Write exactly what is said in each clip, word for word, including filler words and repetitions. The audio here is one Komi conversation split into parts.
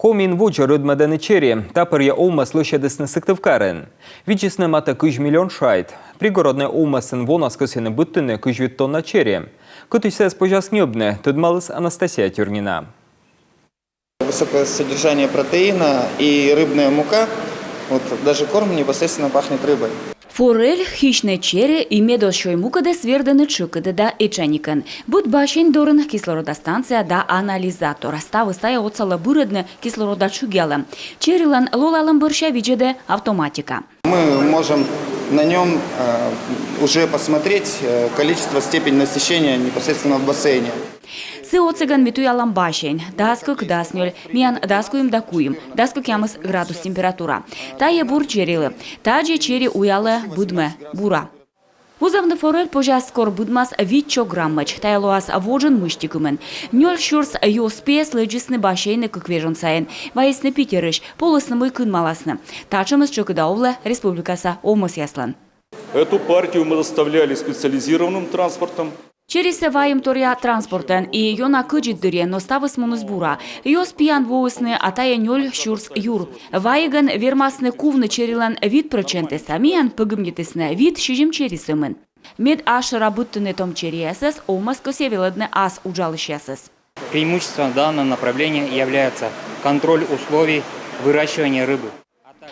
Комиын водзӧ рӧдмӧдӧны чери. Та пӧрйӧ овмӧс лӧсьӧдісны Сыктывкарын. Видзисны матӧ кызь миллион шайт. Пригороднӧй овмӧсын вонас кӧсйӧны быдтыны кызь вит тонна чери. Кытысь сійӧс позяс ньӧбны, тӧдмаліс Анастасия Тюрнина. Высокое содержание протеина и рыбная мука. Вот даже корм непосредственно пахнет рыбой. Форель, хищнӧй чери и медоз сёй мукӧдӧс вердӧны тшӧкыда этшаникӧн. Быд бассейн дорын кислорода станция да анализатор. Ставыс тайӧ отсалӧ бырӧдны кислорода тшыгъялӧм. Черилӧн лолалӧм бӧрся видзӧдӧ автоматика. Мы можем на нем уже посмотреть количество, степень насыщения непосредственно в бассейне. Сы отсӧгӧн ми туялам бассейн. Дас кык, дас нёль, миян дас куим да куим, дас кӧкъямыс градус температура. Тайӧ бур черилы. Тадзи чери уялӧ быдмӧ бура. Вузавны форель позяс, кор быдмас витсё граммӧдз. Тайӧ лоас водзын мысти кымын. Нёль сюрс ёз пиӧс лэдзисны бассейнӧ кык вежон сайын. Вайисны Питерысь, полісны, мый кынмаласны. Татшӧмыс тшӧкыда овлӧ республикаса овмӧсъяслӧн. Эту партию мы доставляли специализированным транспортом. Черисӧ вайим торъя транспортӧн, и ёна кӧдзыд дырйи, но ставыс муніс бура. Ёз пиян воисны, а тайӧ нёль сюрс юр. Вайигӧн вермасны кувны черилӧн вит прӧчентӧс, а миян пӧгибнитісны вит-сизим чери сӧмын. Мед ас шӧра быдтыны том чериясӧс, овмӧс кӧсйӧ велӧдны ас уджалысьясӧс. Преимуществом данного направления является контроль условий выращивания рыбы.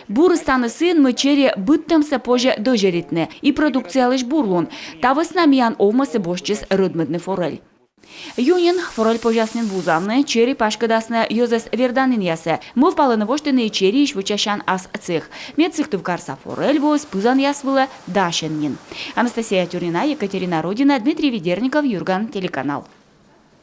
Бур тані сыын, мый чери быдтӧмсӧ позьӧ дӧзьӧритны и продукциялысь бур лун. Та вӧсна миян овмӧсыс босьтчис рӧдмӧдны форель. Юньын форель позяс нин вузавны, чери паськӧдасны йӧзӧс верданінъясӧ. Мӧвпалӧны восьтыны и чериысь вӧчасян ас цех. Мед Сыктывкарса форель воис пызанъяс вылӧ дасьӧн нин. Анастасия Тюрнина, Екатерина Родина, Дмитрий Ведерников, «Юрган» телеканал.